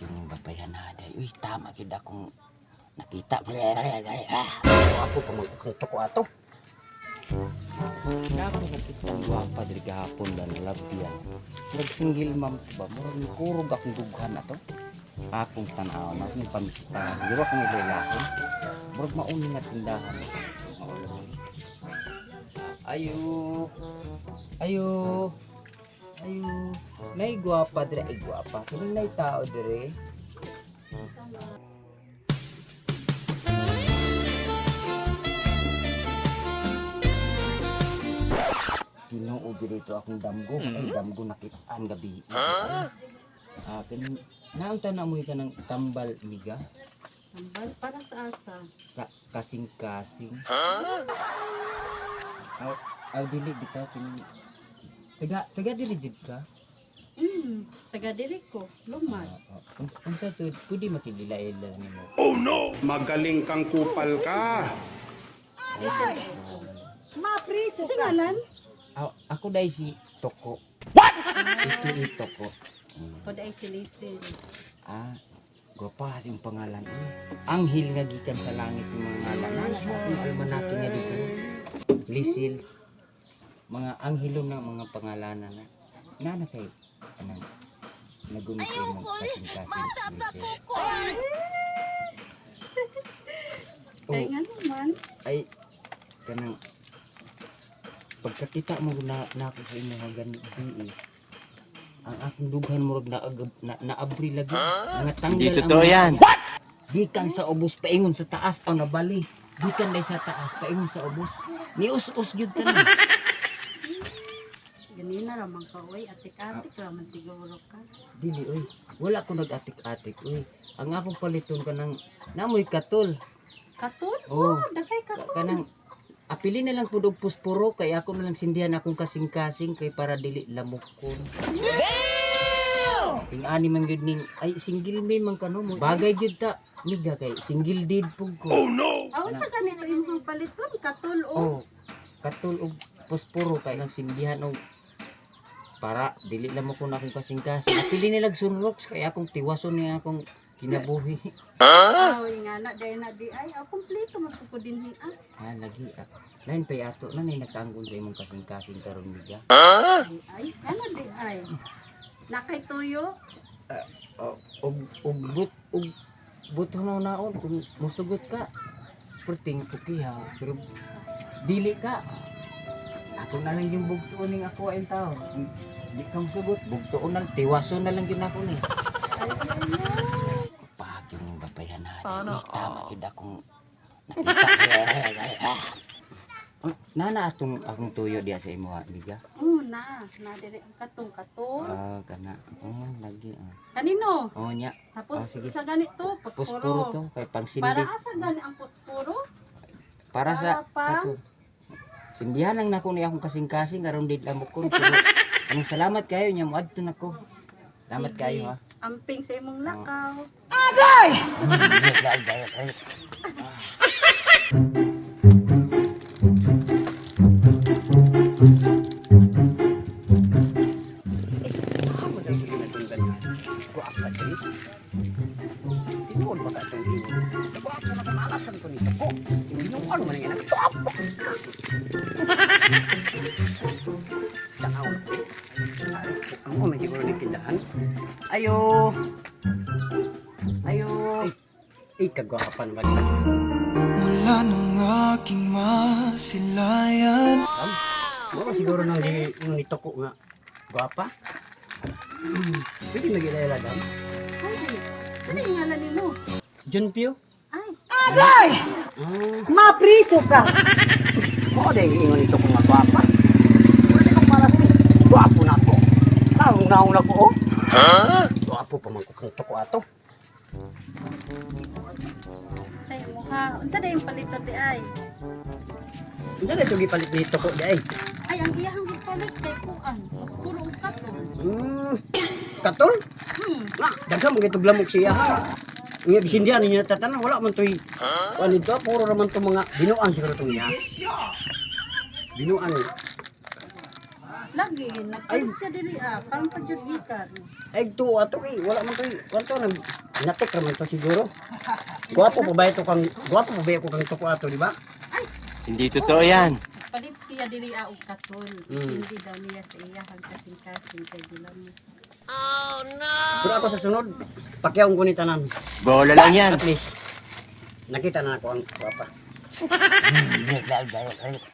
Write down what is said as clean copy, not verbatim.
Yung babayan na day. Uy, tama gyud akong nakita. Ah, Ako pa man ko ato. Nako nakita ang gwapa diri gahapon dan labyan. Murag singgil ma'am ba? Murag nikurog akong dughan ato. Akong tan-aw na akong pamisitahan. Di ba kung ililahon? Murag mauni nga tindahan. Maulog. Ayo. Ayo. Ayo. Nay gwapa dire, ay gwapa. Kining nay tao dire. Ginoo diri to akong damgo. Ay damgo nakitaan gabi. Ah, kaning naunta na mo ka ng tambal miga Tambal para sa asa. Sa kasing-kasing. Aw, aw dili bitaw kini. Taga taga dili jud ka. Taga diri ko, lumad. Oh, unsa to pwede makigila-ila nimo. Magaling kang kupal ka. Mapriso ka. Singalan? Aw, ako dai si Toko. What? Ito Toko. Pod ay silisin. Ah, gwapa yung pangalan. Eh. Anghel nga gikan sa langit yung mga ngalan. Nasa sa akong almanake nga dito. Lisil. Mga anghelo na mga pangalanan na. Nana kay anang nagumit mo kasing-kasing. Lisil. Oh, Kay nga naman, ay kanang pagkakita mo na na ako sa imo gani eh. Ang akong dughan murag na na, naabri lagi. Mga tanggal Hindi ang totoo mga- yan. What? Gikan sa ubos paingon sa taas aw nabali. Gikan day sa taas paingon sa ubos. Nius-us gyud tanan. ganina ra man ka oy, atik-atik ra man siguro ka. Dili oy. Wala ko nag-atik-atik oy. Ang akong paliton kanang namoy katol. Katul? Oh. Oh, daghay katul. Kanang apili na lang pud og pusporo kay ako na lang sindihan akong kasing-kasing kay para dili lamukon. Ting ani man gyud ning ay single me man kano mo. Bagay gyud ta niga kay single deed pug ko. Aw sa ganito imong paliton katul oh. Oh, katul og pusporo kay lang sindihan og para dili lamukon akong kasing-kasing. Apili nilag sunrox kay akong tiwason ni akong kinabuhi. Aw nga na day na di ay aw kompleto man pud ko dinhi ah. Ah, lagi ah. Lain pay ato na nay nakaanggon sa imong kasing-kasing karon niga. Ay, ay ano di ay. Nakay tuyo. Oh, og og but og buto na naon kung musugot ka perting pukihaw pero dili ka ako na lang yung bugtuon ning ako ay tao di ka musugot bugtuon na tiwason na lang gyud ako ni pak yung babayan na sana tama gyud akong nakita. Ah, nana atong akong tuyo diya sa imo ha, diga. Oh na, na diri ang katong katul. Ah, kana. Oh, lagi ah. Kanino? Oh, nya. Tapos Oh, sige. sa ganito Puspuro posporo. to kay pangsindi. Para asa gani ang posporo? Para sa Para pa- kato. Sindihan lang nako ni akong kasing-kasing aron di lamukon pero anong salamat kayo nya moadto nako. Salamat Sige. kayo ha. Amping sa imong lakaw. Gwapa diri. Tinuod ba ka itong ingon? Gwapa na kung alasan ko nito ko. Binuan man nga nagtapo. Tanaw. Ang man siguro ni tindahan. Ayo. Ayo. Ay, kagwapan ba nila? Mula nang aking masilayan. Mura siguro nang di nito ko nga gwapa. Pwede mag-ilala dam. Ay, ano yung ngalan nimo? John Pio. Ay, Ah. mapriso ka. Mao dai ingon nito ko nga gwapa. Wala di kong malas ni. Gwapo na ako. Naong naong na ko oh. Gwapo pa man ko kang tuko ato. Sa imo ha. Unsa day yung palito di ay? Unsa na gipalit nito ko di ay? Ay, ang iyahang gipalit kay kuan. Posporo ug katol. Katol? Hmm. Na, daghan man gitog lamok siya ha. Nga bisindihan niya tatanan wala man toy. Kuan nito puro ra man to mga binuan siguro tong iya. Binuan. Lagi nagpalit siya diri ah, karon pa jud gikan. Ay to ato eh, wala man to eh. Kwanto nag natik ra man to siguro. Gwapo pa ba ito kang gwapo pa ba ako kang tuko ato, di ba? Hindi totoo yan. Palit siya diri ah og katon. Hindi daw niya sa iyahang kasing-kasing kay gilam. Pero ako sa sunod, pakyawon ko ni tanan. Bola lang yan. At least nakita na ako ang gwapa.